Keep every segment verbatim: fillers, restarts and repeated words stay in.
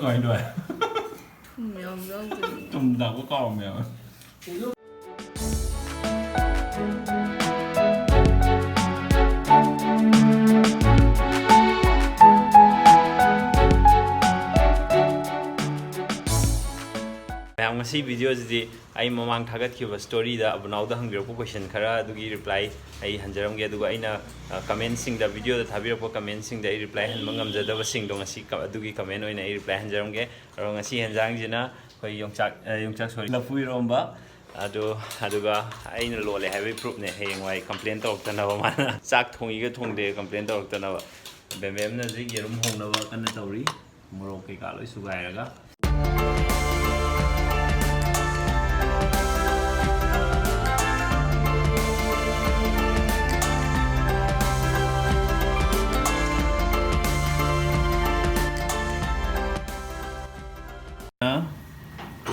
ꯀꯃꯥꯏꯅ ꯇꯧꯋꯦ? ꯊꯨꯝ ꯌꯥꯝ ꯌꯥꯎꯗꯣꯏꯅꯤ꯫ ꯊꯨꯝ ꯊꯥꯛꯄ ꯀꯥꯎꯔꯝꯃꯦꯕ꯫ ꯃꯌꯥꯝ, ꯉꯁꯤ ꯚꯤꯗꯤꯑꯣꯁꯤꯗꯤ ꯑꯩ ꯃꯃꯥꯡ ꯊꯥꯒꯠꯈꯤꯕ ꯁ꯭ꯇꯣꯔꯤꯗ ꯑꯕꯨꯅꯥꯎꯗ ꯍꯪꯕꯤꯔꯛꯄ ꯀꯣꯏꯁꯟ ꯈꯔ ꯑꯗꯨꯒꯤ ꯔꯤꯄ꯭ꯂꯥꯏ ꯑꯩ ꯍꯟꯖꯔꯝꯒꯦ꯫ ꯑꯗꯨꯒ ꯑꯩꯅ ꯀꯃꯦꯟꯁꯤꯡꯗ, ꯚꯤꯗꯤꯑꯣꯗ ꯊꯥꯕꯤꯔꯛꯄ ꯀꯃꯦꯟꯁꯤꯡꯗ ꯑꯩ ꯔꯤꯄ꯭ꯂꯥꯏ ꯍꯟꯕ ꯉꯝꯖꯗꯕꯁꯤꯡꯗꯣ ꯉꯁꯤ ꯀ- ꯑꯗꯨꯒꯤ ꯀꯃꯦꯟ ꯑꯣꯏꯅ ꯑꯩ ꯔꯤꯄ꯭ꯂꯥꯏ ꯍꯟꯖꯔꯝꯒꯦ꯫ ꯑꯗꯣ ꯉꯁꯤ ꯍꯦꯟꯖꯥꯡꯁꯤꯅ ꯑꯩꯈꯣꯏ ꯌꯣꯡꯆꯥꯛ ꯑ, ꯌꯣꯡꯆꯥꯛ, ꯁꯣꯔꯤ, ꯂꯐꯨ ꯏꯔꯣꯝꯕ꯫ ꯑꯗꯨ ꯑꯗꯨꯒ ꯑꯩꯅ ꯂꯣꯜꯂꯦ ꯍꯥꯏꯕꯒꯤ ꯄ꯭ꯔꯨꯞꯅꯦ꯫ ꯍꯌꯦꯡꯋꯥꯏ ꯀꯝꯄ꯭ꯂꯦꯟ ꯇꯧꯔꯛꯇꯅꯕ ꯃꯥꯅ꯫ ꯆꯥꯛ ꯊꯣꯡꯉꯤꯒ ꯊꯣꯡꯗꯦ ꯀꯝꯄ꯭ꯂꯦꯟ ꯇꯧꯔꯛꯇꯅꯕ꯫ ꯕꯦꯝꯕꯦꯝꯅ ꯍꯧꯖꯤꯛ ꯌꯦꯔꯨꯝ ꯍꯧꯅꯕ ꯀꯟꯅ ꯇꯧꯔꯤ, ꯃꯣꯔꯣꯛ ꯀꯩꯀꯥ ꯂꯣꯏ ꯁꯨꯒꯥꯏꯔꯒ꯫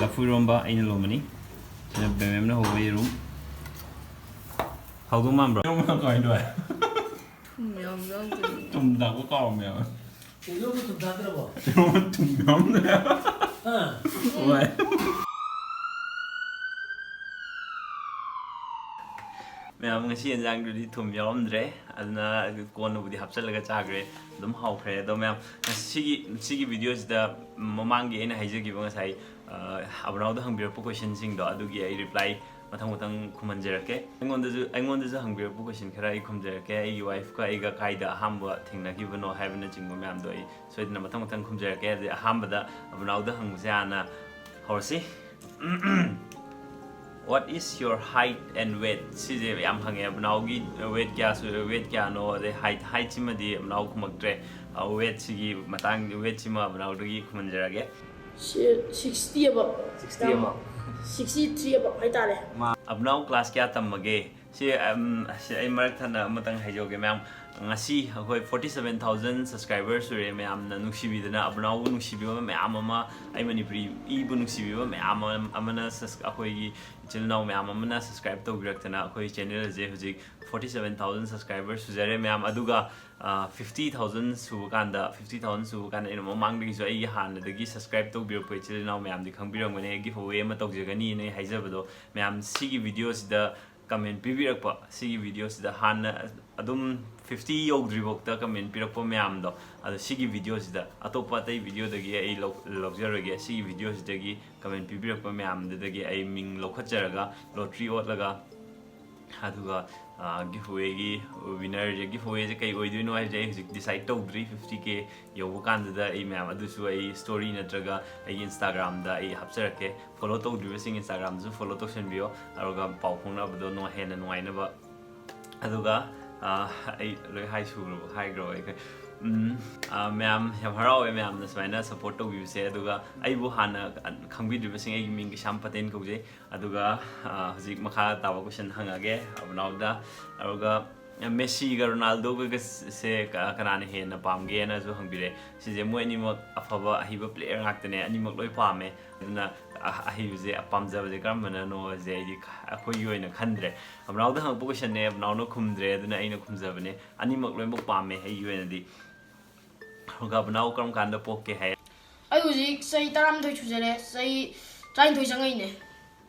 ꯂꯐꯨ ꯏꯔꯣꯝꯕ ꯑꯩꯅ ꯂꯣꯝꯕꯅꯤ꯫ ꯁꯤꯅ ꯕꯦꯝꯕꯦꯝꯅ ꯍꯧꯕ ꯌꯦꯔꯨꯝ꯫ ꯍꯥꯎꯗꯧ ꯃꯥꯟꯕ꯭ꯔꯣ? ꯌꯦꯔꯨꯝ ꯀꯃꯥꯏꯅ ꯇꯧꯋꯦ? ꯊꯨꯝ ꯌꯥꯝ ꯌꯥꯎꯗꯣꯏꯅꯤ꯫ ꯊꯨꯝ ꯊꯥꯛꯄ ꯀꯥꯎꯔꯝꯃꯦꯕ꯫ ꯀꯩꯅꯣꯕꯨ ꯊꯨꯝ ꯊꯥꯛꯇ꯭ꯔꯕꯣ? ꯌꯦꯔꯨꯝ ꯊꯨꯝ ꯌꯥꯎꯔꯝꯗ꯭ꯔꯦ꯫ ꯍꯥ? ꯍꯣꯏ꯫ ꯃꯌꯥꯝ, ꯉꯁꯤ ꯌꯦꯟꯖꯥꯡꯗꯨꯗꯤ ꯊꯨꯝ ꯌꯥꯎꯔꯝꯗ꯭ꯔꯦ, ꯑꯗꯨꯅ ꯀꯣꯟꯅꯕꯨꯗꯤ ꯍꯥꯞꯆꯤꯜꯂꯒ ꯆꯥꯈ꯭ꯔꯦ꯫ ꯑꯗꯨꯝ ꯍꯥꯎꯈ꯭ꯔꯦ꯫ ꯑꯗꯣ ꯃꯌꯥꯝ, ꯉꯁꯤꯒꯤ, ꯁꯤꯒꯤ ꯚꯤꯗꯤꯑꯣꯁꯤꯗ ꯃꯃꯥꯡꯒꯤ ꯑꯩꯅ ꯍꯥꯏꯖꯈꯤꯕ ꯉꯁꯥꯏ, ꯑ, ꯑꯕꯨꯅꯥꯎꯗ ꯍꯪꯕꯤꯔꯛꯄ ꯀꯣꯏꯁꯟꯁꯤꯡꯗꯣ, ꯑꯗꯨꯒꯤ ꯑꯩ ꯔꯤꯄ꯭ꯂꯥꯏ ꯃꯊꯪ ꯃꯊꯪ ꯈꯨꯝꯍꯟꯖꯔꯛꯀꯦ꯫ ꯑꯩꯉꯣꯟꯗꯁꯨ, ꯑꯩꯉꯣꯟꯗꯁꯨ ꯍꯪꯕꯤꯔꯛꯄ ꯀꯣꯏꯁꯟ ꯈꯔ ꯑꯩ ꯈꯨꯝꯖꯔꯛꯀꯦ꯫ ꯑꯩꯒꯤ ꯋꯥꯏꯐꯀ ꯑꯩꯒ ꯀꯥꯏꯗ ꯑꯍꯥꯟꯕ ꯊꯦꯡꯅꯈꯤꯕꯅꯣ ꯍꯥꯏꯕꯅꯆꯤꯡꯕ ꯃꯌꯥꯝꯗꯣ ꯑꯩ ꯁꯣꯏꯗꯅ ꯃꯊꯪ ꯃꯊꯪ ꯈꯨꯝꯖꯔꯛꯀꯦ꯫ ꯑꯗꯨꯗꯤ ꯑꯍꯥꯟꯕꯗ ꯑꯕꯨꯅꯥꯎꯗ ꯍꯪꯕꯁꯦ ꯍꯥꯟꯅ ꯍꯧꯔꯁꯤ꯫ What is your height and weight? ꯁꯤꯁꯦ ꯌꯥꯝ ꯍꯪꯉꯦ꯫ ꯑꯕꯨꯅꯥꯎꯒꯤ weight ꯀꯌꯥ ꯁꯨ-, weight ꯀꯌꯥꯅꯣ, ꯑꯗꯩ height, height ꯁꯤꯃꯗꯤ ꯑꯕꯨꯅꯥꯎ ꯈꯨꯝꯃꯛꯇ꯭ꯔꯦ꯫ ꯑ, weight ꯁꯤꯒꯤ ꯃꯇꯥꯡ, weight ꯁꯤꯃ ꯑꯕꯨꯅꯥꯎꯗꯒꯤ ꯈꯨꯝꯍꯟꯖꯔꯒꯦ꯫ ꯁꯤ ꯁꯤꯛꯁꯇꯤ ꯑꯕꯞ꯫ Sixty ꯑꯕꯞ꯫ ꯁꯤꯛꯁꯇꯤ ꯊ꯭ꯔꯤ ꯑꯕꯞ ꯍꯥꯏꯇꯥꯔꯦ꯫ ꯑꯕꯨꯅꯥꯎ class ꯀꯌꯥ ꯇꯝꯃꯒꯦ? ꯁꯤ, ꯑꯝ, ꯁꯤ ꯑꯩ ꯃꯔꯛ ꯊꯠꯅ ꯑꯃꯇꯪ ꯍꯥꯏꯖꯍꯧꯒꯦ ꯃꯌꯥꯝ꯫ ꯉꯁꯤ ꯑꯩꯈꯣꯏ forty seven thousand subscriber ꯁꯨꯔꯦ꯫ ꯃꯌꯥꯝꯅ ꯅꯨꯡꯁꯤꯕꯤꯗꯅ, ꯑꯕꯨꯅꯥꯎꯕꯨ ꯅꯨꯡꯁꯤꯕꯤꯕ ꯃꯌꯥꯝ ꯑꯃ, ꯑꯩ ꯃꯅꯤꯄꯨꯔꯤ ꯏꯕꯨ ꯅꯨꯡꯁꯤꯕꯤꯕ ꯃꯌꯥꯝ ꯑꯃ-, ꯑꯃꯅ sus-, ꯑꯩꯈꯣꯏꯒꯤ ꯏꯆꯤꯜ ꯏꯅꯥꯎ ꯃꯌꯥꯝ ꯑꯃꯅ subscribe ꯇꯧꯕꯤꯔꯛꯇꯅ ꯑꯩꯈꯣꯏ channel ꯑꯁꯦ ꯍꯧꯖꯤꯛ forty seven thousand subscriber ꯁꯨꯖꯔꯦ ꯃꯌꯥꯝ꯫ ꯑꯗꯨꯒ, ꯑ, fifty thousand ꯁꯨꯕ ꯀꯥꯟꯗ, fifty thousand ꯁꯨꯕ ꯀꯥꯟꯗ ꯑꯩꯅ ꯃꯃꯥꯡꯗꯒꯤꯁꯨ ꯑꯩꯒꯤ ꯍꯥꯟꯅꯗꯒꯤ subscribe ꯇꯧꯕꯤꯔꯛꯄ ꯏꯆꯤꯜ ꯏꯅꯥꯎ ꯃꯌꯥꯝꯗꯤ ꯈꯪꯕꯤꯔꯝꯒꯅꯤ, giveaway ꯑꯃ ꯇꯧꯖꯒꯅꯤꯅ ꯑꯩ ꯍꯥꯏꯖꯕꯗꯣ꯫ ꯃꯌꯥꯝ ꯁꯤꯒꯤ video ꯁꯤꯗ comment ꯄꯤꯕꯤꯔꯛꯄ, ꯁꯤꯒꯤ video ꯁꯤꯗ ꯍꯥꯟꯅ ꯑꯗꯨꯝ fifty ꯌꯧꯗ꯭ꯔꯤꯐꯥꯎꯗ comment ꯄꯤꯔꯛꯄ ꯃꯌꯥꯝꯗꯣ, ꯑꯗꯣ ꯁꯤꯒꯤ video ꯁꯤꯗ, ꯑꯇꯣꯞꯄ ꯑꯇꯩ video ꯗꯒꯤ ꯑꯩ ꯂꯧ-, ꯂꯧꯖꯔꯣꯏꯒꯦ꯫ ꯁꯤꯒꯤ video ꯁꯤꯗꯒꯤ comment ꯄꯤꯕꯤꯔꯛꯄ ꯃꯌꯥꯝꯗꯨꯗꯒꯤ ꯑꯩ ꯃꯤꯡ ꯂꯧꯈꯠꯆꯔꯒ lottery ꯑꯣꯠꯂꯒ, ꯑꯗꯨꯒ, ꯑ, giveaway ꯒꯤ winner ꯁꯦ, giveaway ꯁꯦ ꯀꯩ ꯑꯣꯏꯗꯣꯏꯅꯣ ꯍꯥꯏꯁꯦ ꯑꯩ ꯍꯧꯖꯤꯛ decide ꯇꯧꯗ꯭ꯔꯤ꯫ Fifty K ꯌꯧꯕ ꯀꯥꯟꯗꯨꯗ ꯑꯩ ꯃꯌꯥꯝ ꯑꯗꯨꯁꯨ ꯑꯩ story ꯅꯠꯇ꯭ꯔꯒ ꯑꯩꯒꯤ Instagram ꯗ ꯑꯩ ꯍꯥꯞꯆꯔꯛꯀꯦ꯫ Follow ꯇꯧꯗ꯭ꯔꯤꯕꯁꯤꯡ Instagram ꯗꯁꯨ follow ꯇꯧꯁꯟꯕꯤꯌꯣ, ꯑꯗꯨꯒ ꯄꯥꯎ ꯐꯥꯎꯅꯕꯗꯣ ꯅꯨꯡꯉꯥꯏ-, ꯍꯦꯟꯅ ꯅꯨꯡꯉꯥꯏꯅꯕ꯫ ꯑꯗꯨꯒ, ꯑ, ꯑꯩ ꯂꯣꯏ ꯍꯥꯏ ꯁꯨꯈ꯭ꯔꯕ, ꯍꯥꯏꯈ꯭ꯔꯕ ꯑꯩꯈꯣꯏ꯫ ꯎꯝ, ꯑ, ꯃꯌꯥꯝ ꯌꯥꯝ ꯍꯔꯥꯎꯋꯦ ꯃꯌꯥꯝꯅ ꯁꯨꯃꯥꯏꯅ support ꯇꯧꯕꯤꯕꯁꯦ꯫ ꯑꯗꯨꯒ ꯑꯩꯕꯨ ꯍꯥꯟꯅ ꯈꯪꯕꯤꯗ꯭ꯔꯤꯕꯁꯤꯡ, ꯑꯩꯒꯤ ꯃꯤꯡ ꯀꯩꯁꯥꯝ ꯄꯇꯦꯟ ꯀꯧꯖꯩ꯫ ꯑꯗꯨꯒ, ꯑ, ꯍꯧꯖꯤꯛ ꯃꯈꯥ ꯇꯥꯕ question ꯍꯪꯉꯒꯦ ꯑꯕꯨꯅꯥꯎꯗ꯫ ꯑꯗꯨꯒ ꯃꯦꯁꯤꯒ ꯔꯣꯅꯥꯜꯗꯣꯒꯁꯦ ꯀ-, ꯀꯅꯥꯅ ꯍꯦꯟꯅ ꯄꯥꯝꯒꯦꯅꯁꯨ ꯍꯪꯕꯤꯔꯦ꯫ ꯁꯤꯁꯦ ꯃꯣꯏ ꯑꯅꯤꯃꯛ ꯑꯐꯕ ꯑꯍꯩꯕ player ꯉꯥꯛꯇꯅꯦ, ꯑꯅꯤꯃꯛ ꯂꯣꯏ ꯄꯥꯝꯃꯦ꯫ ꯑꯗꯨꯅ ꯑ-, ꯑꯍꯩꯕꯁꯦ, ꯄꯥꯝꯖꯕꯁꯦ ꯀꯔꯝꯕꯅꯅꯣꯁꯦ ꯑꯩꯗꯤ ꯈ-, ꯑꯩꯈꯣꯏꯒꯤ ꯑꯣꯏꯅ ꯈꯟꯗ꯭ꯔꯦ꯫ ꯑꯕꯨꯅꯥꯎꯗ ꯍꯪꯉꯛꯄ question ꯅꯦ, ꯑꯕꯨꯅꯥꯎꯅ ꯈꯨꯝꯗ꯭ꯔꯦ, ꯑꯗꯨꯅ ꯑꯩꯅ ꯈꯨꯝꯖꯕꯅꯦ꯫ ꯑꯅꯤꯃꯛ ꯂꯣꯏꯅꯃꯛ ꯄꯥꯝꯃꯦ ꯑꯩꯒꯤ ꯑꯣꯏꯅꯗꯤ꯫ ꯑꯗꯨꯒ ꯑꯕꯨꯅꯥꯎ ꯀꯔꯝ ꯀꯥꯟꯗ ꯄꯣꯛꯀꯦ ꯍꯥꯏ? ꯑꯩ ꯍꯧꯖꯤꯛ ꯆꯍꯤ ꯇꯔꯥꯃꯥꯊꯣꯏ ꯁꯨꯖꯔꯦ, ꯆꯍꯤ ꯇꯔꯥꯅꯤꯊꯣꯏ ꯆꯪꯉꯛꯏꯅꯦ꯫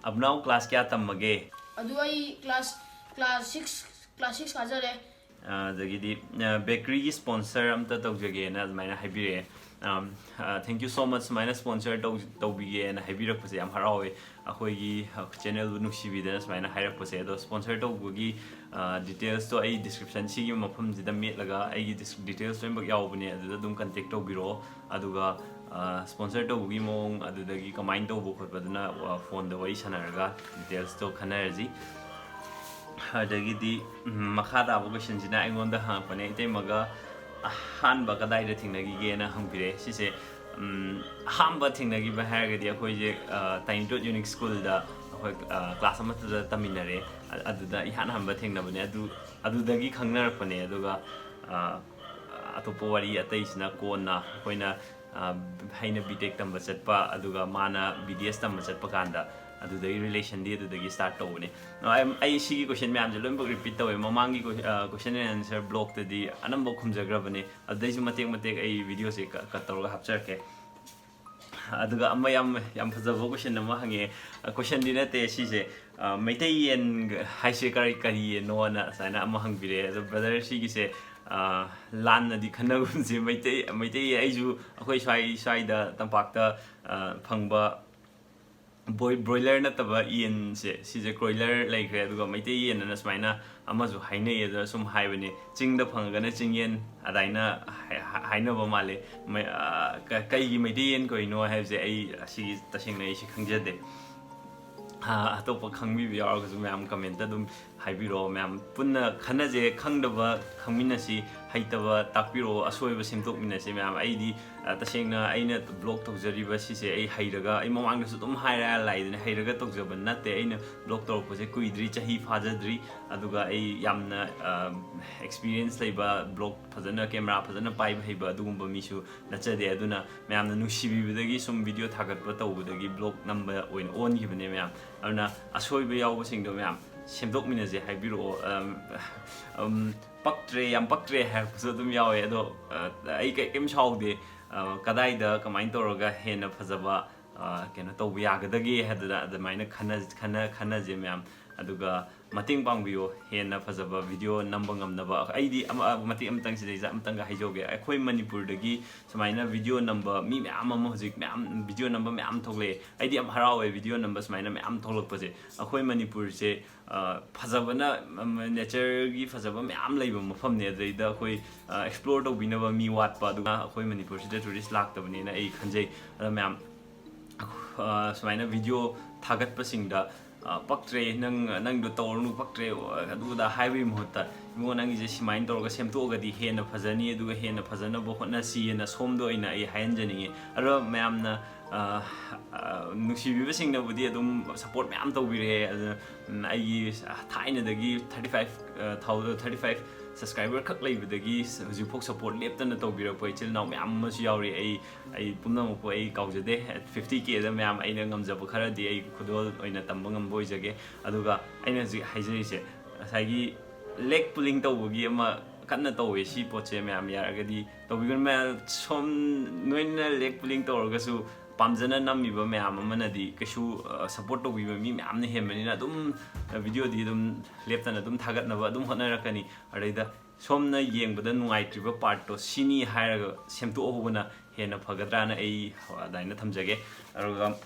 ꯑꯕꯨꯅꯥꯎ class ꯀꯌꯥ ꯇꯝꯃꯒꯦ? ꯑꯗꯨ ꯑꯩ class, class six, class six ꯀꯥꯖꯔꯦ꯫ ꯑꯗꯒꯤꯗꯤ, ꯑ, bakery ꯒꯤ sponsor ꯑꯝꯇ ꯇꯧꯖꯒꯦꯅ ꯑꯗꯨꯃꯥꯏꯅ ꯍꯥꯏꯕꯤꯔꯛꯑꯦ꯫ ꯑꯝ, ꯑ, thank you so much, ꯁꯨꯃꯥꯏꯅ sponsor ꯇꯧ-, ꯇꯧꯕꯤꯒꯦꯅ ꯍꯥꯏꯕꯤꯔꯛꯄꯁꯦ ꯌꯥꯝ ꯍꯔꯥꯎꯋꯦ꯫ ꯑꯩꯈꯣꯏꯒꯤ, ꯑ, channel ꯕꯨ ꯅꯨꯡꯁꯤꯕꯤꯗꯅ ꯁꯨꯃꯥꯏꯅ ꯍꯥꯏꯔꯛꯄꯁꯦ꯫ ꯑꯗꯣ sponsor ꯇꯧꯕꯒꯤ, ꯑ, details ꯇꯣ ꯑꯩ description ꯁꯤꯒꯤ ꯃꯐꯝꯁꯤꯗ ꯃꯦꯠꯂꯒ ꯑꯩꯒꯤ dis-, details ꯂꯣꯏꯅꯃꯛ ꯌꯥꯎꯕꯅꯦ, ꯑꯗꯨꯗ ꯑꯗꯨꯝ contact ꯇꯧꯕꯤꯔꯛꯑꯣ꯫ ꯑꯗꯨꯒ, ꯑ, sponsor ꯇꯧꯕꯒꯤ ꯃꯑꯣꯡ, ꯑꯗꯨꯗꯒꯤ ꯀꯃꯥꯏꯅ ꯇꯧꯕ ꯈꯣꯠꯄꯗꯨꯅ, ꯑ, phone ꯗ ꯋꯥꯔꯤ ꯁꯥꯟꯅꯔꯒ details ꯇꯣ ꯈꯟꯅꯔꯁꯤ꯫ ꯑꯗꯒꯤꯗꯤ, ꯎꯝ, ꯃꯈꯥ ꯇꯥꯕ question ꯁꯤꯅ ꯑꯩꯉꯣꯟꯗ ꯍꯪꯉꯛꯄꯅꯦ, ꯏꯇꯩꯃꯒ ꯑꯍꯥꯟꯕ ꯀꯗꯥꯏꯗ ꯊꯦꯡꯅꯈꯤꯒꯦꯅ ꯍꯪꯕꯤꯔꯛꯑꯦ꯫ ꯁꯤꯁꯦ, ꯎꯝ, ꯑꯍꯥꯟꯕ ꯊꯦꯡꯅꯈꯤꯕ ꯍꯥꯏꯔꯒꯗꯤ ꯑꯩꯈꯣꯏꯁꯦ, ꯑ, ꯇꯥꯏꯅꯤꯇꯣꯠ Unique School ꯗ ꯑꯩꯈꯣꯏ ꯀ꯭ꯂꯥꯁ ꯑꯃꯠꯇꯗ ꯇꯝꯃꯤꯟꯅꯔꯦ꯫ ꯑꯗꯨꯗ ꯏꯍꯥꯟ ꯍꯥꯟꯕ ꯊꯦꯡꯅꯕꯅꯦ꯫ ꯑꯗꯨ ꯑꯗꯨꯗꯒꯤ ꯈꯪꯅꯔꯛꯄꯅꯦ꯫ ꯑꯗꯨꯒ ꯑꯇꯣꯞꯄ ꯋꯥꯔꯤ ꯑꯇꯩꯁꯤꯅ ꯀꯣꯟꯅ ꯑꯩꯈꯣꯏꯅ ꯑꯩꯅ ꯕꯤ ꯇꯦꯛ ꯇꯝꯕ ꯆꯠꯄ, ꯑꯗꯨꯒ ꯃꯥꯅ ꯕꯤ ꯗꯤ ꯑꯦꯁ ꯇꯝꯕ ꯆꯠꯄ ꯀꯥꯟꯗ ꯑꯗꯨꯗꯒꯤ ꯔꯤꯂꯦꯁꯟꯗꯤ ꯑꯗꯨꯗꯒꯤ ꯁ꯭ꯇꯥꯔꯠ ꯇꯧꯕꯅꯦ꯫ ꯑꯩ ꯁꯤꯒꯤ ꯀꯣꯏꯁꯟ ꯃꯌꯥꯝꯁꯦ ꯂꯣꯏꯅꯃꯛ ꯔꯤꯄꯤꯠ ꯇꯧꯋꯦ꯫ ꯃꯃꯥꯡꯒꯤ ꯀꯣꯏꯁꯟ ꯑꯦꯟ ꯑꯟꯁꯔ ꯕ꯭ꯂꯣꯛꯇꯗꯤ ꯑꯅꯝꯕ ꯈꯨꯝꯖꯈ꯭ꯔꯕꯅꯦ꯫ ꯑꯗꯨꯗꯩꯁꯨ ꯃꯇꯦꯛ ꯃꯇꯦꯛ ꯑꯩ ꯚꯤꯗꯤꯑꯣꯁꯦ ꯀꯠ ꯇꯧꯔꯒ ꯍꯥꯞꯆꯔꯛꯀꯦ꯫ ꯑꯗꯨꯒ ꯑꯃ ꯌꯥꯝ ꯌꯥꯝ ꯐꯖꯕ ꯀꯣꯏꯁꯟ ꯑꯃ ꯍꯪꯉꯦ꯫ ꯀꯣꯏꯁꯟꯗꯤ ꯅꯠꯇꯦ ꯁꯤꯁꯦ, ꯃꯩꯇꯩ ꯌꯦꯟ ꯍꯥꯏꯁꯦ ꯀꯔꯤ ꯀꯔꯤ ꯌꯦꯟꯅꯣꯅ ꯁꯨꯃꯥꯏꯅ ꯑꯃ ꯍꯪꯕꯤꯔꯛꯑꯦ꯫ ꯑꯗꯣ ꯕ꯭ꯔꯗꯔ, ꯁꯤꯒꯤꯁꯦ ꯂꯥꯟꯅꯗꯤ ꯈꯟꯅꯒꯨꯝꯁꯦ꯫ ꯃꯩꯇꯩ ꯃꯩꯇꯩ ꯌꯦꯟ, ꯑꯩꯁꯨ ꯑꯩꯈꯣꯏ ꯁ꯭ꯋꯥꯏ ꯁ꯭ꯋꯥꯏꯗ ꯇꯝꯄꯥꯛꯇ ꯐꯪꯕ ꯕ꯭ꯔꯣꯏꯂꯔ ꯅꯠꯇꯕ ꯌꯦꯟꯁꯦ, ꯁꯤꯁꯦ ꯀ꯭ꯔꯣꯏꯂꯔ ꯂꯩꯈ꯭ꯔꯦ꯫ ꯑꯗꯨꯒ ꯃꯩꯇꯩ ꯌꯦꯟ ꯑꯅ ꯁꯨꯃꯥꯏꯅ ꯑꯃꯁꯨ ꯍꯥꯏꯅꯩ꯫ ꯑꯗꯨꯅ ꯁꯨꯝ ꯍꯥꯏꯕꯅꯦ, ꯆꯤꯡꯗ ꯐꯪꯉꯒꯅ ꯆꯤꯡꯌꯦꯟ ꯑꯗꯨꯃꯥꯏꯅ ꯍꯥꯏꯅꯕ ꯃꯥꯜꯂꯦ꯫ ꯀꯩꯒꯤ ꯃꯩꯇꯩ ꯌꯦꯟ ꯀꯧꯔꯤꯅꯣ ꯍꯥꯏꯕꯁꯦ ꯑꯩ ꯑꯁꯤꯒꯤ ꯇꯁꯦꯡꯅ ꯑꯩꯁꯦ ꯈꯪꯖꯗꯦ꯫ ꯑꯇꯣꯞꯄ ꯈꯪꯕꯤꯕ ꯌꯥꯎꯔꯒꯁꯨ ꯃꯌꯥꯝ ꯀꯃꯦꯟꯇ ꯑꯗꯨꯝ ꯍꯥꯏꯕꯤꯔꯛꯑꯣ꯫ ꯃꯌꯥꯝ ꯄꯨꯟꯅ ꯈꯟꯅꯁꯦ, ꯈꯪꯗꯕ ꯈꯪꯃꯤꯟꯅꯁꯤ, ꯍꯩꯇꯕ ꯇꯥꯛꯄꯤꯔꯛꯑꯣ, ꯑꯁꯣꯏꯕ ꯁꯦꯝꯗꯣꯛꯃꯤꯟꯅꯁꯤ꯫ ꯃꯌꯥꯝ ꯑꯩꯗꯤ ꯇꯁꯦꯡꯅ ꯑꯩꯅ ꯕ꯭ꯂꯣꯛ ꯇꯧꯖꯔꯤꯕ ꯁꯤꯁꯦ ꯑꯩ ꯍꯩꯔꯒ, ꯑꯩ ꯃꯃꯥꯡꯗꯁꯨ ꯑꯗꯨꯝ ꯍꯥꯏꯔ ꯂꯥꯛꯏꯗꯅ, ꯍꯩꯔꯒ ꯇꯧꯖꯕ ꯅꯠꯇꯦ꯫ ꯑꯩꯅ ꯕ꯭ꯂꯣꯛ ꯇꯧꯔꯛꯄꯁꯦ ꯀꯨꯏꯗ꯭ꯔꯤ, ꯆꯍꯤ ꯐꯥꯖꯗ꯭ꯔꯤ꯫ ꯑꯗꯨꯒ ꯑꯩ ꯌꯥꯝꯅ ꯑꯦꯛꯁꯄꯤꯔꯤꯌꯦꯟꯁ ꯂꯩꯕ, ꯕ꯭ꯂꯣꯛ ꯐꯖꯅ, ꯀꯦꯃꯦꯔꯥ ꯐꯖꯅ ꯄꯥꯏꯕ ꯍꯩꯕ ꯑꯗꯨꯒꯨꯝꯕ ꯃꯤꯁꯨ ꯅꯠꯆꯗꯦ꯫ ꯑꯗꯨꯅ ꯃꯌꯥꯝꯅ ꯅꯨꯡꯁꯤꯕꯤꯕꯗꯒꯤ ꯁꯨꯝ ꯚꯤꯗꯤꯑꯣ ꯊꯥꯒꯠꯄ ꯇꯧꯕꯗꯒꯤ ꯕ꯭ꯂꯣꯛ ꯅꯝꯕ ꯑꯣꯏꯅ ꯑꯣꯟꯈꯤꯕꯅꯦ ꯃꯌꯥꯝ꯫ ꯑꯗꯨꯅ ꯑꯁꯣꯏꯕ ꯌꯥꯎꯕꯁꯤꯡꯗꯣ ꯃꯌꯥꯝ ꯁꯦꯝꯗꯣꯛꯃꯤꯟꯅꯁꯦ ꯍꯥꯏꯕꯤꯔꯛꯑꯣ꯫ ꯄꯛꯇ꯭ꯔꯦ, ꯌꯥꯝ ꯄꯛꯇ꯭ꯔꯦ ꯍꯥꯏꯔꯛꯄꯁꯨ ꯑꯗꯨꯝ ꯌꯥꯎꯋꯦ꯫ ꯑꯗꯣ ꯑꯩ ꯀꯩꯝ ꯁꯥꯎꯗꯦ꯫ ꯀꯗꯥꯏꯗ ꯀꯃꯥꯏꯅ ꯇꯧꯔꯒ ꯍꯦꯟꯅ ꯐꯖꯕ ꯀꯩꯅꯣ ꯇꯧꯕ ꯌꯥꯒꯗꯒꯦ ꯍꯥꯏꯗꯅ ꯑꯗꯨꯃꯥꯏꯅ ꯈꯟꯅ ꯈꯟꯅ ꯈꯟꯅꯁꯦ ꯃꯌꯥꯝ꯫ ꯑꯗꯨꯒ ꯃꯇꯦꯡ ꯄꯥꯡꯕꯤꯌꯣ, ꯍꯦꯟꯅ ꯐꯖꯕ ꯚꯤꯗꯤꯑꯣ ꯅꯝꯕ ꯉꯝꯅꯕ꯫ ꯑꯩꯗꯤ ꯑꯃ, ꯃꯇꯦꯛ ꯑꯃꯇꯪ ꯁꯤꯗꯩꯁꯤꯗ ꯑꯃꯇꯪꯒ ꯍꯥꯏꯖꯧꯒꯦ꯫ ꯑꯩꯈꯣꯏ ꯃꯅꯤꯄꯨꯔꯗꯒꯤ ꯁꯨꯃꯥꯏꯅ ꯚꯤꯗꯤꯑꯣ ꯅꯝꯕ ꯃꯤ ꯃꯌꯥꯝ ꯑꯃ ꯍꯧꯖꯤꯛ ꯃꯌꯥꯝ ꯚꯤꯗꯤꯑꯣ ꯅꯝꯕ ꯃꯌꯥꯝ ꯊꯣꯛꯂꯛꯑꯦ꯫ ꯑꯩꯗꯤ ꯌꯥꯝ ꯍꯔꯥꯎꯋꯦ ꯚꯤꯗꯤꯑꯣ ꯅꯝꯕ ꯁꯨꯃꯥꯏꯅ ꯃꯌꯥꯝ ꯊꯣꯛꯂꯛꯄꯁꯦ꯫ ꯑꯩꯈꯣꯏ ꯃꯅꯤꯄꯨꯔꯁꯦ ꯐꯖꯕꯅ, ꯅꯦꯆꯔꯒꯤ ꯐꯖꯕ ꯃꯌꯥꯝ ꯂꯩꯕ ꯃꯐꯝꯅꯦ꯫ ꯑꯗꯨꯗꯩꯗ ꯑꯩꯈꯣꯏ ꯑꯦꯛꯁꯄ꯭ꯂꯣꯔ ꯇꯧꯕꯤꯅꯕ ꯃꯤ ꯋꯥꯠꯄ, ꯑꯗꯨꯒ ꯑꯩꯈꯣꯏ ꯃꯅꯤꯄꯨꯔꯁꯤꯗ ꯇꯨꯔꯤꯁ ꯂꯥꯛꯇꯕꯅꯦꯅ ꯑꯩ ꯈꯟꯖꯩ꯫ ꯑꯗꯣ ꯃꯌꯥꯝ, ꯁꯨꯃꯥꯏꯅ ꯚꯤꯗꯤꯑꯣ ꯊꯥꯒꯠꯄꯁꯤꯡꯗ "ꯄꯛꯇ꯭ꯔꯦ, ꯅꯪ, ꯅꯪꯗꯣ ꯇꯧꯔꯅꯨ, ꯄꯛꯇ꯭ꯔꯦ", ꯑꯗꯨꯗ ꯍꯥꯏꯕꯒꯤ ꯃꯍꯨꯠꯇ, "ꯏꯕꯨꯡꯉꯣ, ꯅꯪꯒꯤꯁꯦ ꯁꯨꯃꯥꯏꯅ ꯇꯧꯔꯒ ꯁꯦꯝꯗꯣꯛꯑꯒꯗꯤ ꯍꯦꯟꯅ ꯐꯖꯅꯤ, ꯑꯗꯨꯒ ꯍꯦꯟꯅ ꯐꯖꯅꯕ ꯍꯣꯠꯅꯁꯤꯑꯅ" ꯁꯣꯝꯗ ꯑꯣꯏꯅ ꯑꯩ ꯍꯥꯏꯍꯟꯖꯅꯤꯡꯉꯤ꯫ ꯑꯗꯣ ꯃꯌꯥꯝꯅ ꯑ, ꯑ, ꯅꯨꯡꯁꯤꯕꯤꯕꯁꯤꯡꯅꯕꯨꯗꯤ ꯑꯗꯨꯝ support ꯃꯌꯥꯝ ꯇꯧꯕꯤꯔꯛꯑꯦ꯫ ꯑꯗꯨ, ꯎꯝ, ꯑꯩꯒꯤ ꯊꯥꯏꯅꯗꯒꯤ thirty five, ꯑ, thousand, thirty five subscriber ꯈꯛ ꯂꯩꯕꯗꯒꯤ ꯍꯧꯖꯤꯛꯐꯥꯎ support ꯂꯦꯞꯇꯅ ꯇꯧꯕꯤꯔꯛꯄ ꯏꯆꯤꯜ ꯏꯅꯥꯎ ꯃꯌꯥꯝ ꯑꯃꯁꯨ ꯌꯥꯎꯔꯤ꯫ ꯑꯩ, ꯑꯩ ꯄꯨꯝꯅꯃꯛꯄꯨ ꯑꯩ ꯀꯥꯎꯖꯗꯦ꯫ Fifty K ꯗ ꯃꯌꯥꯝ ꯑꯩꯅ ꯉꯝꯖꯕ ꯈꯔꯗꯤ ꯑꯩ ꯈꯨꯗꯣꯜ ꯑꯣꯏꯅ ꯇꯝꯕ ꯉꯝꯕ ꯑꯣꯏꯖꯒꯦ꯫ ꯑꯗꯨꯒ ꯑꯩꯅ ꯍꯧꯖꯤꯛ ꯍꯥꯏꯖꯔꯤꯁꯦ, ꯉꯁꯥꯏꯒꯤ leg pulling ꯇꯧꯕꯒꯤ ꯑꯃ ꯀꯟꯅ ꯇꯧꯋꯦ꯫ ꯁꯤ ꯄꯣꯠꯁꯦ ꯃꯌꯥꯝ ꯌꯥꯔꯒꯗꯤ ꯇꯧꯕꯤꯒꯅꯨ꯫ ꯃꯌꯥꯝ ꯁꯣꯝ ꯅꯣꯏꯅ leg pulling ꯇꯧꯔꯒꯁꯨ ꯄꯥꯝꯖꯅ ꯅꯝꯃꯤꯕ ꯃꯌꯥꯝ ꯑꯃꯅꯗꯤ ꯀꯩꯁꯨ, ꯑ, support ꯇꯧꯕꯤꯕ ꯃꯤ ꯃꯌꯥꯝꯅ ꯍꯦꯟꯕꯅꯤꯅ ꯑꯗꯨꯝ, ꯑ, video ꯗꯤ ꯑꯗꯨꯝ ꯂꯦꯞꯇꯅ ꯑꯗꯨꯝ ꯊꯥꯒꯠꯅꯕ ꯑꯗꯨꯝ ꯍꯣꯠꯅꯔꯛꯀꯅꯤ꯫ ꯑꯗꯩꯗ ꯁꯣꯝꯅ ꯌꯦꯡꯕꯗ ꯅꯨꯡꯉꯥꯏꯇ꯭ꯔꯤꯕ part ꯇꯣ ꯁꯤꯅꯤ ꯍꯥꯏꯔꯒ ꯁꯦꯝꯗꯣꯛꯍꯧꯕꯅ ꯍꯦꯟꯅ ꯐꯒꯗ꯭ꯔꯥꯅ ꯑꯩ ꯑꯗꯨꯃꯥꯏꯅ ꯊꯝꯖꯒꯦ꯫ ꯑꯗꯨꯒ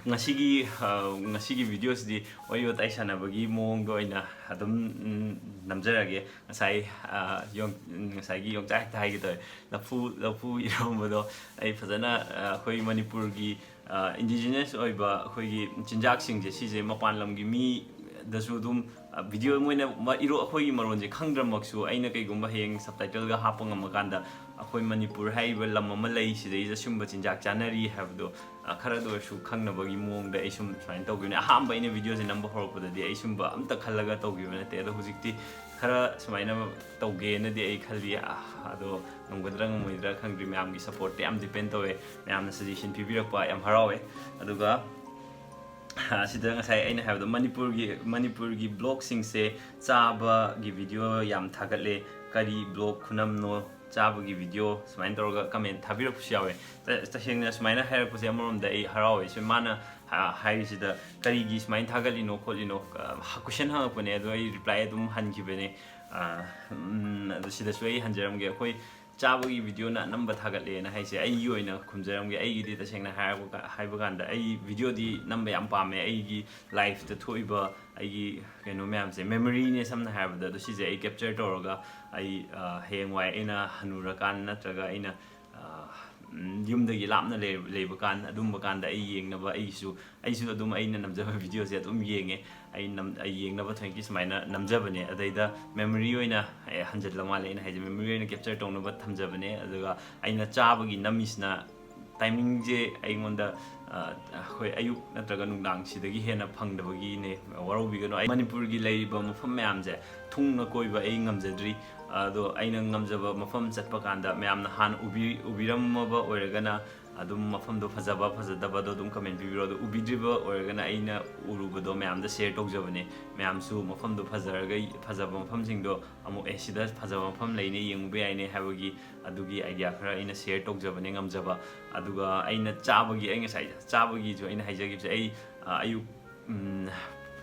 ꯉꯁꯤꯒꯤ, ꯑ, ꯉꯁꯤꯒꯤ video ꯁꯤꯗꯤ ꯋꯥꯔꯤ ꯋꯥꯇꯥꯏ ꯁꯥꯟꯅꯕꯒꯤ ꯃꯑꯣꯡꯗ ꯑꯣꯏꯅ ꯑꯗꯨꯝ, ꯎꯝ, ꯅꯝꯖꯔꯒꯦ꯫ ꯉꯁꯥꯏ, ꯑ, ꯌꯣꯡ-, ꯉꯁꯥꯏꯒꯤ ꯌꯣꯡꯆꯥꯛ ꯍꯦꯛꯇ ꯍꯥꯏꯒꯦ ꯇꯧꯋꯦ꯫ ꯂꯐꯨ, ꯂꯐꯨ ꯏꯔꯣꯝꯕꯗꯣ ꯑꯩ ꯐꯖꯅ, ꯑ, ꯑꯩꯈꯣꯏ ꯃꯅꯤꯄꯨꯔꯒꯤ, ꯑ, indigenous ꯑꯣꯏꯕ ꯑꯩꯈꯣꯏꯒꯤ ꯆꯤꯟꯖꯥꯛꯁꯤꯡꯁꯦ, ꯁꯤꯁꯦ ꯃꯄꯥꯟ ꯂꯝꯒꯤ ꯃꯤꯗꯁꯨ ꯑꯗꯨꯝ, ꯑ, video ꯃꯣꯏꯅ ꯃ-, ꯏꯔꯣ-, ꯑꯩꯈꯣꯏꯒꯤ ꯃꯔꯣꯟꯁꯦ ꯈꯪꯗ꯭ꯔꯃꯛꯁꯨ, ꯑꯩꯅ ꯀꯩꯒꯨꯝꯕ ꯍꯌꯦꯡ subtitle ꯒ ꯍꯥꯞꯄ ꯉꯝꯃꯀꯥꯟꯗ, ꯑꯩꯈꯣꯏ ꯃꯅꯤꯄꯨꯔ ꯍꯥꯏꯔꯤꯕ ꯂꯝ ꯑꯃ ꯂꯩ, ꯁꯤꯗꯩꯁꯤꯗ ꯁꯤꯒꯨꯝꯕ ꯆꯤꯟꯖꯥꯛ ꯆꯥꯅꯔꯤ ꯍꯥꯏꯕꯗꯣ, ꯑ, ꯈꯔꯗ ꯑꯣꯏꯔꯁꯨ ꯈꯪꯅꯕꯒꯤ ꯃꯑꯣꯡꯗ ꯑꯩ ꯁꯨꯝ ꯁꯨꯃꯥꯏꯅ ꯇꯧꯈꯤꯕꯅꯦ꯫ ꯑꯍꯥꯟꯕ ꯑꯩꯅ video ꯁꯦ ꯅꯝꯕ ꯍꯧꯔꯛꯄꯗꯗꯤ ꯑꯩ ꯁꯨꯝꯕ ꯑꯝꯇ ꯈꯜꯂꯒ ꯇꯧꯈꯤꯕ ꯅꯠꯇꯦ, ꯑꯗꯣ ꯍꯧꯖꯤꯛꯇꯤ ꯈꯔ ꯁꯨꯃꯥꯏꯅ ꯇꯧꯒꯦꯅꯗꯤ ꯑꯩ ꯈꯜꯂꯤ꯫ ꯑ, ꯑꯗꯣ ꯉꯝꯒꯗ꯭ꯔꯥ ꯉꯝꯃꯣꯏꯗ꯭ꯔꯥ ꯈꯪꯗ꯭ꯔꯤ, ꯃꯌꯥꯝꯒꯤ support ꯇ ꯌꯥꯝ depend ꯇꯧꯋꯦ, ꯃꯌꯥꯝꯅ suggestion ꯄꯤꯕꯤꯔꯛꯄ ꯌꯥꯝ ꯍꯔꯥꯎꯋꯦ꯫ ꯑꯗꯨꯒ, ꯑ, ꯑꯁꯤꯗ ꯉꯁꯥꯏ ꯑꯩꯅ ꯍꯥꯏꯕꯗꯣ, ꯃꯅꯤꯄꯨꯔꯒꯤ, ꯃꯅꯤꯄꯨꯔꯒꯤ vlog ꯁꯤꯡꯁꯦ ꯆꯥꯕꯒꯤ video ꯌꯥꯝ ꯊꯥꯒꯠꯂꯦ, ꯀꯔꯤ vlog ꯈꯨꯅꯝꯅꯣ ꯆꯥꯕꯒꯤ video? ꯁꯨꯃꯥꯏꯅ ꯇꯧꯔꯒ comment ꯊꯥꯕꯤꯔꯛꯄꯁꯨ ꯌꯥꯎꯋꯦ꯫ ꯇ-, ꯇꯁꯦꯡꯅ ꯁꯨꯃꯥꯏꯅ ꯍꯥꯏꯔꯛꯄꯁꯦ ꯑꯃꯔꯣꯝꯗ ꯑꯩ ꯍꯔꯥꯎꯋꯦ꯫ ꯁꯨꯝ ꯃꯥꯅ ꯍꯥ-, ꯍꯥꯏꯔꯤꯁꯤꯗ ꯀꯔꯤꯒꯤ ꯁꯨꯃꯥꯏꯅ ꯊꯥꯒꯠꯂꯤꯅꯣ ꯈꯣꯠꯂꯤꯅꯣ, ꯑ, question ꯍꯪꯉꯛꯄꯅꯦ, ꯑꯗꯣ ꯑꯩ reply ꯑꯗꯨꯝ ꯍꯟꯈꯤꯕꯅꯦ꯫ ꯑ, ꯎꯝ, ꯑꯗꯣ ꯁꯤꯗꯁꯨ ꯑꯩ ꯍꯟꯖꯔꯝꯒꯦ꯫ ꯑꯩꯈꯣꯏ ꯆꯥꯕꯒꯤ video ꯅ ꯑꯅꯝꯕ ꯊꯥꯒꯠꯂꯦꯅ ꯍꯥꯏꯁꯦ ꯑꯩꯒꯤ ꯑꯣꯏꯅ ꯈꯨꯝꯖꯔꯝꯒꯦ꯫ ꯑꯩꯒꯤꯗꯤ ꯇꯁꯦꯡꯅ ꯍꯥꯏꯔꯕ-, ꯍꯥꯏꯕ ꯀꯥꯟꯗ ꯑꯩ video ꯗꯤ ꯅꯝꯕ ꯌꯥꯝ ꯄꯥꯝꯃꯦ꯫ ꯑꯩꯒꯤ life ꯇ ꯊꯣꯛꯏꯕ ꯑꯩꯒꯤ ꯀꯩꯅꯣ ꯃꯌꯥꯝꯁꯦ memory ꯅꯦ ꯁꯝꯅ ꯍꯥꯏꯔꯕꯗ, ꯑꯗꯣ ꯁꯤꯁꯦ ꯑꯩ capture ꯇꯧꯔꯒ ꯑꯩ, ꯑ, ꯍꯌꯦꯡꯋꯥꯏ ꯑꯩꯅ ꯍꯅꯨꯔꯀꯥꯟ ꯅꯠꯇ꯭ꯔꯒ ꯑꯩꯅ, ꯑ, ꯎꯝ, ꯌꯨꯝꯗꯒꯤ ꯂꯥꯞꯅ ꯂꯩ-, ꯂꯩꯕ ꯀꯥꯟ, ꯑꯗꯨꯝꯕ ꯀꯥꯟꯗ ꯑꯩ ꯌꯦꯡꯅꯕ ꯑꯩꯒꯤꯁꯨ, ꯑꯩꯁꯨ ꯑꯗꯨꯝ ꯑꯩꯅ ꯅꯝꯖꯕ video ꯁꯦ ꯑꯗꯨꯝ ꯌꯦꯡꯉꯦ꯫ ꯑꯩ ꯅꯝ-, ꯑꯩ ꯌꯦꯡꯅꯕ ꯊꯑꯣꯏꯀꯤ ꯁꯨꯃꯥꯏꯅ ꯅꯝꯖꯕꯅꯦ꯫ ꯑꯗꯩꯗ memory ꯑꯣꯏꯅ, ꯑꯦ, ꯍꯟꯖꯤꯜꯂ ꯃꯥꯜꯂꯦ ꯑꯩꯅ ꯍꯥꯏꯁꯦ, memory ꯑꯣꯏꯅ capture ꯇꯧꯅꯕ ꯊꯝꯖꯕꯅꯦ꯫ ꯑꯗꯨꯒ ꯑꯩꯅ ꯆꯥꯕꯒꯤ ꯅꯝꯃꯤꯁꯤꯅ ꯇꯥꯏꯃꯤꯡꯁꯦ ꯑꯩꯉꯣꯟꯗ, ꯑ, ꯍꯣꯏ, ꯑꯌꯨꯛ ꯅꯠꯇ꯭ꯔꯒ ꯅꯨꯡꯗꯥꯡ ꯁꯤꯗꯒꯤ ꯍꯦꯟꯅ ꯐꯪꯗꯕꯒꯤꯅꯦ, ꯋꯥꯔꯧꯕꯤꯒꯅꯨ꯫ ꯑꯩ ꯃꯅꯤꯄꯨꯔꯒꯤ ꯂꯩꯔꯤꯕ ꯃꯐꯝ ꯃꯌꯥꯝꯁꯦ ꯊꯨꯡꯅ ꯀꯣꯏꯕ ꯑꯩ ꯉꯝꯖꯗ꯭ꯔꯤ꯫ ꯑꯗꯣ ꯑꯩꯅ ꯉꯝꯖꯕ ꯃꯐꯝ ꯆꯠꯄ ꯀꯥꯟꯗ ꯃꯌꯥꯝꯅ ꯍꯥꯟꯅ ꯎꯕꯤ-, ꯎꯕꯤꯔꯝꯃꯕ ꯑꯣꯏꯔꯒꯅ ꯑꯗꯨꯝ ꯃꯐꯝꯗꯣ ꯐꯖꯕ ꯐꯖꯗꯕꯗꯣ ꯑꯗꯨꯝ comment ꯄꯤꯕꯤꯔꯣ꯫ ꯑꯗꯣ ꯎꯕꯤꯗ꯭ꯔꯤꯕ ꯑꯣꯏꯔꯒꯅ ꯑꯩꯅ ꯎꯔꯨꯕꯗꯣ ꯃꯌꯥꯝꯗ share ꯇꯧꯖꯕꯅꯦ꯫ ꯃꯌꯥꯝꯁꯨ ꯃꯐꯝꯗꯣ ꯐꯖꯔꯒ, ꯐꯖꯕ ꯃꯐꯝꯁꯤꯡꯗꯣ ꯑꯃꯨꯛ, "ꯑꯦ, ꯁꯤꯗ ꯐꯖꯕ ꯃꯐꯝ ꯂꯩꯅꯦ, ꯌꯦꯡꯉꯨꯕ ꯌꯥꯏꯅꯦ" ꯍꯥꯏꯕꯒꯤ ꯑꯗꯨꯒꯤ idea ꯈꯔ ꯑꯩꯅ share ꯇꯧꯖꯕꯅꯦ ꯉꯝꯖꯕ꯫ ꯑꯗꯨꯒ ꯑꯩꯅ ꯆꯥꯕꯒꯤ, ꯑꯩ ꯉꯁꯥꯏ ꯆꯥꯕꯒꯤꯁꯨ ꯑꯩꯅ ꯍꯥꯏꯖꯈꯤꯕꯁꯦ, ꯑꯩ, ꯑ, ꯑꯌꯨꯛ, ꯎꯝ,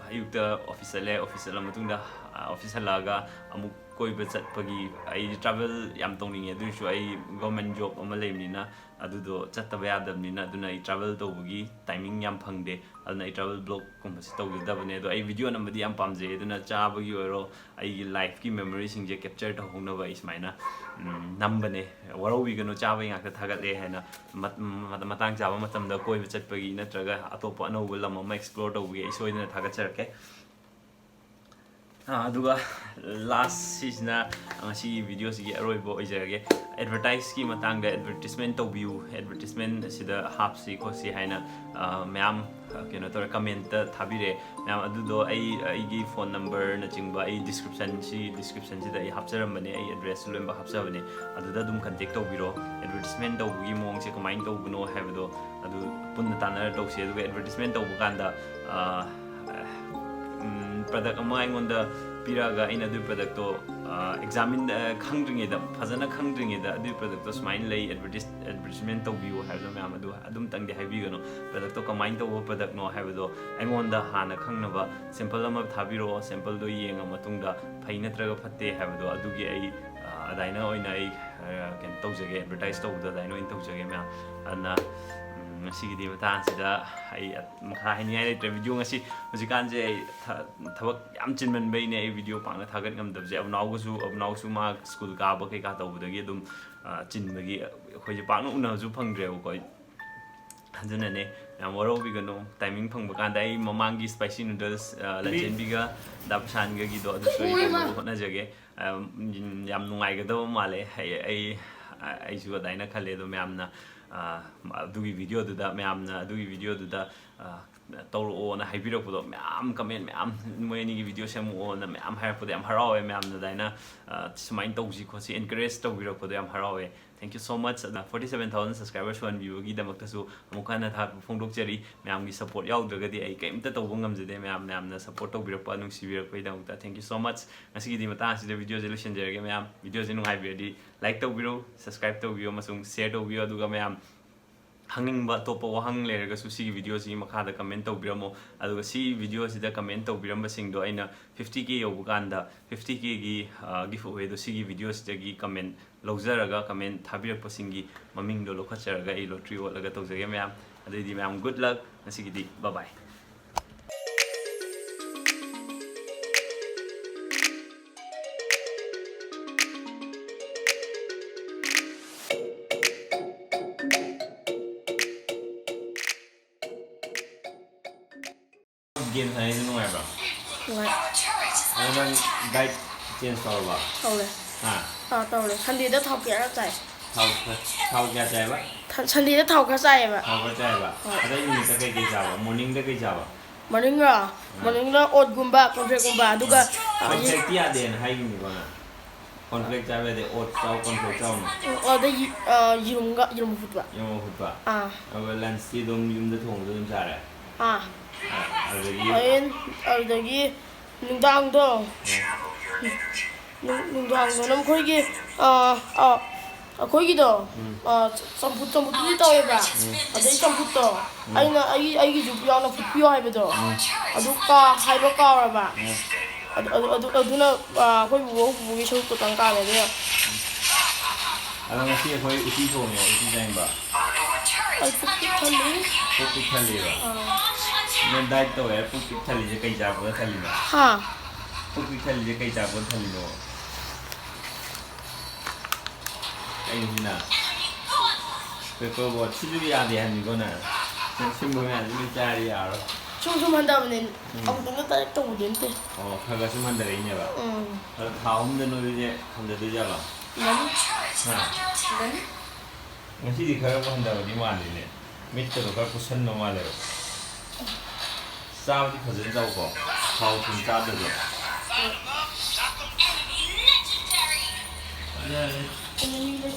ꯑꯌꯨꯛꯇ office ꯆꯠꯂꯦ, office ꯆꯠꯂ ꯃꯇꯨꯡꯗ, ꯑ, office ꯍꯜꯂꯛꯑꯒ ꯑꯃꯨꯛ ꯀꯣꯏꯕ ꯆꯠꯄꯒꯤ, ꯑꯩ travel ꯌꯥꯝ ꯇꯧꯅꯤꯡꯉꯦ, ꯑꯗꯨꯑꯣꯏꯁꯨ ꯑꯩ government job ꯑꯃ ꯂꯩꯕꯅꯤꯅ ꯑꯗꯨꯗꯣ ꯆꯠꯇꯕ ꯌꯥꯗꯕꯅꯤꯅ, ꯑꯗꯨꯅ ꯑꯩ travel ꯇꯧꯕꯒꯤ timing ꯌꯥꯝ ꯐꯪꯗꯦ꯫ ꯑꯗꯨꯅ ꯑꯩ travel vlog ꯀꯨꯝꯕꯁꯤ ꯇꯧꯖꯗꯕꯅꯦ꯫ ꯑꯗꯣ ꯑꯩ video ꯅꯝꯕꯗꯤ ꯌꯥꯝ ꯄꯥꯝꯖꯩ, ꯑꯗꯨꯅ ꯆꯥꯕꯒꯤ ꯑꯣꯏꯔꯣ, ꯑꯩꯒꯤ life ꯀꯤ memory ꯁꯤꯡꯁꯦ capture ꯇꯧꯍꯧꯅꯕ ꯑꯩ ꯁꯨꯃꯥꯏꯅ, ꯎꯝ, ꯅꯝꯕꯅꯦ꯫ ꯋꯥꯔꯧꯕꯤꯒꯅꯨ, ꯆꯥꯕꯒꯤ ꯉꯥꯛꯇ ꯊꯥꯒꯠꯂꯦ ꯍꯥꯏꯅ꯫ ꯃꯠ-, ꯃ-, ꯃꯇꯥꯡ ꯆꯥꯕ ꯃꯇꯝꯗ ꯀꯣꯏꯕ ꯆꯠꯄꯒꯤ ꯅꯠꯇ꯭ꯔꯒ ꯑꯇꯣꯞꯄ ꯑꯅꯧꯕ ꯂꯝ ꯑꯃ explore ꯇꯧꯕꯒꯤ ꯑꯩ ꯁꯣꯏꯗꯅ ꯊꯥꯒꯠꯆꯔꯛꯀꯦ꯫ ꯑꯥ, ꯑꯗꯨꯒ last ꯁꯤꯁꯤꯅ ꯉꯁꯤꯒꯤ video ꯁꯤꯒꯤ ꯑꯔꯣꯏꯕ ꯑꯣꯏꯖꯔꯒꯦ꯫ Advertise ꯀꯤ ꯃꯇꯥꯡꯗ, advertisement ꯇꯧꯕꯤꯌꯨ, advertisement ꯑꯁꯤꯗ ꯍꯥꯞꯁꯤ ꯈꯣꯠꯁꯤ ꯍꯥꯏꯅ, ꯑꯥ, ꯃꯌꯥꯝ, ꯑꯥ, ꯀꯩꯅꯣ ꯇꯧꯔꯦ, comment ꯇ ꯊꯥꯕꯤꯔꯛꯑꯦ꯫ ꯃꯌꯥꯝ ꯑꯗꯨꯗꯣ ꯑꯩ, ꯑꯩꯒꯤ phone number ꯅꯆꯤꯡꯕ ꯑꯩ description, ꯁꯤ description ꯁꯤꯗ ꯑꯩ ꯍꯥꯞꯆꯔꯝꯕꯅꯦ, ꯑꯩ address ꯁꯨ ꯂꯣꯏꯅꯃꯛ ꯍꯥꯞꯆꯕꯅꯦ꯫ ꯑꯗꯨꯗ ꯑꯗꯨꯝ contact ꯇꯧꯕꯤꯔꯣ꯫ Advertisement ꯇꯧꯕꯒꯤ ꯃꯑꯣꯡꯁꯦ ꯀꯃꯥꯏꯅ ꯇꯧꯕꯅꯣ ꯍꯥꯏꯕꯗꯣ ꯑꯗꯨ ꯄꯨꯟꯅ ꯇꯥꯟꯅꯔ ꯇꯧꯁꯦ꯫ ꯑꯗꯨꯒ advertisement ꯇꯧꯕ ꯀꯥꯟꯗ, ꯑꯥ, ꯎꯝ, product ꯑꯃ ꯑꯩꯉꯣꯟꯗ ꯄꯤꯔꯛꯑꯒ ꯑꯩꯅ ꯑꯗꯨꯒꯤ product ꯇꯣ, ꯑꯥ, examine, ꯑꯥ, ꯈꯪꯗ꯭ꯔꯤꯉꯩꯗ, ꯐꯖꯅ ꯈꯪꯗ꯭ꯔꯤꯉꯩꯗ ꯑꯗꯨꯒꯤ product ꯇꯣ ꯁꯨꯃꯥꯏꯅ ꯂꯩ, advertise-, advertisement ꯇꯧꯕꯤꯌꯨ ꯍꯥꯏꯕꯗꯣ ꯃꯌꯥꯝ ꯑꯗꯨ ꯑꯗꯨꯝꯇꯪꯗꯤ ꯍꯥꯏꯕꯤꯒꯅꯨ꯫ Product ꯇꯣ ꯀꯃꯥꯏꯅ ꯇꯧꯕ product ꯅꯣ ꯍꯥꯏꯕꯗꯣ ꯑꯩꯉꯣꯟꯗ ꯍꯥꯟꯅ ꯈꯪꯅꯕ sample ꯑꯃ ꯊꯥꯕꯤꯔꯛꯑꯣ꯫ Sample ꯗꯣ ꯌꯦꯡꯉ ꯃꯇꯨꯡꯗ ꯐꯩ ꯅꯠꯇ꯭ꯔꯒ ꯐꯠꯇꯦ ꯍꯥꯏꯕꯗꯣ ꯑꯗꯨꯒꯤ ꯑꯩ, ꯑꯥ, ꯑꯗꯥꯏꯅ ꯑꯣꯏꯅ ꯑꯩ, ꯑꯥ, ꯀꯩꯅꯣ ꯇꯧꯖꯒꯦ, advertise ꯇꯧꯕꯗꯣ ꯑꯗꯥꯏꯅ ꯑꯣꯏꯅ ꯇꯧꯖꯒꯦ ꯃꯌꯥꯝ꯫ ꯑꯗꯨꯅ, ꯎꯝ, ꯉꯁꯤꯒꯤꯗꯤ ꯃꯇꯥꯡꯁꯤꯗ ꯑꯩ ꯃꯈꯥ ꯍꯥꯏꯅꯤꯡꯉꯥꯏ ꯂꯩꯇ꯭ꯔꯦ꯫ Video ꯉꯁꯤ, ꯍꯧꯖꯤꯛꯀꯥꯟꯁꯦ ꯑꯩ ꯊ-, ꯊꯕꯛ ꯌꯥꯝ ꯆꯤꯟꯃꯟꯕꯩꯅꯦ ꯑꯩ video ꯄꯥꯛꯅ ꯊꯥꯒꯠ ꯉꯝꯗꯕꯁꯦ꯫ ꯑꯕꯨꯅꯥꯎꯒꯁꯨ, ꯑꯕꯨꯅꯥꯎꯁꯨ ꯃꯥ school ꯀꯥꯕ ꯀꯩꯀꯥ ꯇꯧꯕꯗꯒꯤ ꯑꯗꯨꯝ, ꯑꯥ, ꯆꯤꯟꯕꯒꯤ ꯑꯩꯈꯣꯏꯁꯦ ꯄꯥꯛꯅ ꯎꯅꯕꯁꯨ ꯐꯪꯗ꯭ꯔꯦꯕꯀꯣ꯫ ꯑꯗꯨꯅꯅꯦ, ꯌꯥꯝ ꯋꯥꯔꯧꯕꯤꯒꯅꯨ꯫ Timing ꯐꯪꯕ ꯀꯥꯟꯗ ꯑꯩ ꯃꯃꯥꯡꯒꯤ spicy noodles, ꯑ, ꯂꯟꯆꯦꯟꯕꯤꯒ ꯗꯥ ꯄ꯭ꯔꯁꯥꯟꯒꯒꯤꯗꯣ ꯑꯗꯨꯁꯨ ꯑꯩ ꯇꯧꯅꯕ ꯍꯣꯠꯅꯖꯒꯦ꯫ ꯑ, ꯎꯝ, ꯌꯥꯝ ꯅꯨꯡꯉꯥꯏꯒꯗꯕ ꯃꯥꯜꯂꯦ꯫ ꯑꯩ, ꯑꯩ, ꯑꯩꯁꯨ ꯑꯗꯨꯃꯥꯏꯅ ꯈꯜꯂꯦ꯫ ꯑꯗꯣ ꯃꯌꯥꯝꯅ ꯑꯥ, ꯑꯗꯨꯒꯤ videoꯗꯨꯗ, ꯃꯌꯥꯝꯅ ꯑꯗꯨꯒꯤ videoꯗꯨꯗ, ꯑꯥ, ꯇꯧꯔꯛꯑꯣꯅ ꯍꯥꯏꯕꯤꯔꯛꯄꯗꯣ, ꯃꯌꯥꯝ comment ꯃꯌꯥꯝ, "ꯃꯣꯏ ꯑꯅꯤꯒꯤ video ꯁꯦꯝꯃꯛꯑꯣꯅ" ꯃꯌꯥꯝ ꯍꯥꯏꯔꯛꯄꯗꯣ ꯌꯥꯝ ꯍꯔꯥꯎꯋꯦ꯫ ꯃꯌꯥꯝꯅ ꯑꯗꯨꯃꯥꯏꯅ, ꯑꯥ, ꯁꯨꯃꯥꯏꯅ ꯇꯧꯁꯤ ꯈꯣꯠꯁꯤ encourage ꯇꯧꯕꯤꯔꯛꯄꯗꯣ ꯌꯥꯝ ꯍꯔꯥꯎꯋꯦ꯫ Thank you so much꯫ ꯑꯗꯨꯅ forty seven thousand subscriber ꯁꯨꯍꯟꯕꯤꯕꯒꯤꯗꯃꯛꯇꯁꯨ ꯑꯃꯨꯛ ꯍꯟꯅ ꯊꯥꯒꯠꯄ ꯐꯣꯡꯗꯣꯛꯆꯔꯤ꯫ ꯃꯌꯥꯝꯒꯤ support ꯌꯥꯎꯗ꯭ꯔꯒꯗꯤ ꯑꯩ ꯀꯔꯤꯝꯇ ꯇꯧꯕ ꯉꯝꯖꯗꯦ꯫ ꯃꯌꯥꯝ, ꯃꯌꯥꯝꯅ support ꯇꯧꯕꯤꯔꯛꯄ, ꯅꯨꯡꯁꯤꯕꯤꯔꯛꯄꯒꯤꯗꯃꯛꯇ thank you so much꯫ ꯉꯁꯤꯒꯤꯗꯤ ꯃꯇꯥꯡ ꯑꯁꯤꯗ videoꯁꯦ ꯂꯣꯏꯁꯤꯟꯖꯔꯒꯦ꯫ ꯃꯌꯥꯝ, videoꯁꯦ ꯅꯨꯡꯉꯥꯏꯕꯤꯔꯗꯤ like ꯇꯧꯕꯤꯔꯣ, subscribe ꯇꯧꯕꯤꯌꯣ ꯑꯃꯁꯨꯡ share ꯇꯧꯕꯤꯌꯣ꯫ ꯑꯗꯨꯒ ꯃꯌꯥꯝ, ꯍꯪꯅꯤꯡꯕ ꯑꯇꯣꯞꯄ ꯋꯥꯍꯪ ꯂꯩꯔꯒꯁꯨ ꯁꯤꯒꯤ videoꯁꯤꯒꯤ ꯃꯈꯥꯗ comment ꯇꯧꯕꯤꯔꯝꯃꯣ꯫ ꯑꯗꯨꯒ ꯁꯤ videoꯁꯤꯗ comment ꯇꯧꯕꯤꯔꯝꯕꯁꯤꯡꯗꯣ ꯑꯩꯅ fifty K ꯌꯧꯕ ꯀꯥꯟꯗ fifty Kꯒꯤ, ꯑ, giveawayꯗꯣ ꯁꯤꯒꯤ videoꯁꯤꯗꯒꯤ comment ꯂꯧꯖꯔꯒ, comment ꯊꯥꯕꯤꯔꯛꯄꯁꯤꯡꯒꯤ ꯃꯃꯤꯡꯗꯣ ꯂꯧꯈꯠꯆꯔꯒ ꯑꯩ lottery ꯑꯣꯠꯂꯒ ꯇꯧꯖꯒꯦ ꯃꯌꯥꯝ꯫ ꯑꯗꯨꯑꯣꯏꯗꯤ ꯃꯌꯥꯝ, good luck꯫ ꯉꯁꯤꯒꯤꯗꯤ bye bye꯫ Game ꯁꯥꯟꯅꯩꯁꯦ ꯅꯨꯡꯉꯥꯏꯕ꯭ꯔꯣ? ꯅꯨꯡꯉꯥꯏ꯫ ꯑꯗꯣ ꯅꯪ diet change ꯇꯧꯔꯕ? ꯇꯧꯔꯦ꯫ ꯍꯥ? ꯑꯥ, ꯇꯧꯔꯦ꯫ Sundayꯗ ꯊꯥꯎ ꯀꯌꯥꯔꯛ ꯆꯥꯏ? ꯊꯥꯎ ꯈꯔ, ꯊꯥꯎ ꯀꯌꯥ ꯆꯥꯏꯕ? ꯊ-, Sundayꯗ ꯊꯥꯎ ꯈꯔ ꯆꯥꯏꯌꯦꯕ꯫ ꯊꯥꯎ ꯈꯔ ꯆꯥꯏꯕ? ꯍꯣꯏ꯫ ꯑꯇꯩ ꯅꯨꯃꯤꯠꯇ ꯀꯩꯀꯩ ꯆꯥꯕ? Morningꯗ ꯀꯩ ꯆꯥꯕ? Morningꯔꯣ? ꯑꯥ꯫ Morningꯗ oatꯒꯨꯝꯕ, cornflakeꯀꯨꯝꯕ, ꯑꯗꯨꯒ, ꯑꯥ, ꯑꯥ, ꯌꯦ-, cornflakeꯇꯤ ꯌꯥꯗꯦꯅ ꯍꯥꯏꯈꯤꯕꯅꯤꯀꯣ ꯅꯪ? Cornflake ꯆꯥꯕ ꯌꯥꯗꯦ, oats ꯆꯥꯎ, cornflake ꯆꯥꯎꯅ꯫ ꯑꯣ, ꯑꯗꯩ ꯌꯦ-, ꯑ, ꯌꯦꯔꯨꯝꯒ, ꯌꯦꯔꯨꯝ ꯑꯐꯨꯠꯄ꯫ ꯌꯦꯔꯨꯝ ꯑꯐꯨꯠꯄ? ꯑꯥ꯫ ꯑꯗꯨꯒ lunchꯇꯤ ꯑꯗꯨꯝ ꯌꯨꯝꯗ ꯊꯣꯡꯕꯗꯣ ꯑꯗꯨꯝ ꯆꯥꯔꯦ? ꯑꯥ꯫ ꯑ-, ꯑꯗꯨꯗꯒꯤ? ꯑꯩ, ꯑꯗꯨꯗꯒꯤ ꯅꯨꯡꯗꯥꯡꯗꯣ, ꯑ꯫ ꯅꯨꯡ-, ꯅꯨꯡꯗꯥꯡꯗꯣ ꯅꯈꯣꯏꯒꯤ, ꯑ, ꯑ, ꯑꯩꯈꯣꯏꯒꯤꯗꯣ, ꯎꯝ꯫ ꯑ, ꯆ-, ꯆꯝꯐꯨꯠ, ꯆꯝꯐꯨꯠꯇꯨꯗꯤ ꯇꯧꯋꯦꯕ꯫ ꯎꯝ꯫ ꯑꯗꯩ ꯆꯝꯐꯨꯠꯇꯣ, ꯎꯝ꯫ ꯑꯩꯅ ꯑꯩꯒꯤ, ꯑꯩꯒꯤꯁꯨ ꯌꯥꯎꯅ ꯐꯨꯠꯄꯤꯌꯣ ꯍꯥꯏꯕꯗꯣ, ꯎꯝ꯫ ꯑꯗꯨ ꯀꯥ-, ꯍꯥꯏꯕ ꯀꯥꯎꯔꯕ꯫ ꯎꯝ꯫ ꯑꯗꯨ, ꯑꯗꯨ, ꯑꯗꯨ, ꯑꯗꯨꯅ, ꯑ, ꯑꯩꯈꯣꯏ ꯕꯨꯕꯣꯛ ꯄꯨꯄꯨꯒꯤ ꯁꯔꯨꯛꯇꯨꯇꯪ ꯀꯥꯝꯃꯦ, ꯑꯗꯨꯅ꯫ ꯑꯗꯣ ꯉꯁꯤ ꯑꯩꯈꯣꯏ ꯎꯇꯤ ꯊꯣꯡꯉꯦ, ꯎꯇꯤ ꯆꯥꯅꯤꯡꯕ꯭ꯔꯣ? ꯑꯩ ꯄꯨꯛ ꯄꯤꯛ ꯊꯜꯂꯤ꯫ ꯄꯨꯛ ꯄꯤꯛ ꯊꯜꯂꯤꯕ? ꯑꯥ꯫ ꯅꯪ diet ꯇꯧꯋꯦ ꯍꯥꯏꯔ ꯄꯨꯛ ꯄꯤꯛ ꯊꯜꯂꯤꯁꯦ ꯀꯩ ꯆꯥꯕꯗ ꯊꯜꯂꯤꯅꯣ? ꯍꯥ? ꯄꯨꯛ ꯄꯤꯛ ꯊꯜꯂꯤꯁꯦ ꯀꯩ ꯆꯥꯕꯗ ꯊꯜꯂꯤꯅꯣ? ꯀꯩꯅꯣꯁꯤꯅ? Paper boat꯫ ꯁꯤꯁꯨ ꯌꯥꯗꯦ ꯍꯥꯏꯕꯅꯤꯀꯣ ꯅꯪ? ꯅꯪ ꯁꯤꯒꯨꯝꯕ ꯃꯌꯥꯝꯁꯤ ꯂꯣꯏ ꯆꯥꯔꯗꯤ ꯌꯥꯔꯔꯣꯏ꯫ ꯁꯨꯝ ꯁꯨꯝ ꯍꯟꯊꯕꯅꯦ꯫ ꯎꯝ꯫ ꯑꯃꯨꯛꯇꯪꯗ direct ꯇꯧꯕꯗꯤ ꯅꯠꯇꯦ꯫ ꯑꯣ, ꯈꯔ ꯈꯔ ꯁꯨꯝ ꯍꯟꯊꯔꯛꯏꯅꯦꯕ? ꯎꯝ꯫ ꯑꯗꯣ ꯊꯥ ꯑꯍꯨꯝꯗ ꯅꯣꯏꯕꯁꯦ ꯍꯟꯊꯗꯣꯏꯖꯥꯠꯂꯣ? ꯍꯟꯊꯅꯤ꯫ ꯍꯥ? ꯍꯟꯊꯅꯤ꯫ ꯉꯁꯤꯗꯤ ꯈꯔꯕꯨ ꯍꯟꯊꯕꯗꯤ ꯃꯥꯜꯂꯤꯅꯦ꯫ ꯃꯤꯠꯇꯗꯣ ꯈꯔ ꯀꯨꯁꯟꯕ ꯃꯥꯜꯂꯦꯕ꯫ ꯆꯥꯕꯗꯤ ꯐꯖꯅ ꯆꯥꯎꯀꯣ꯫ ꯊꯥꯎ ꯊꯨꯝ ꯆꯥꯗꯕ꯫ ꯌꯥꯔꯦ꯫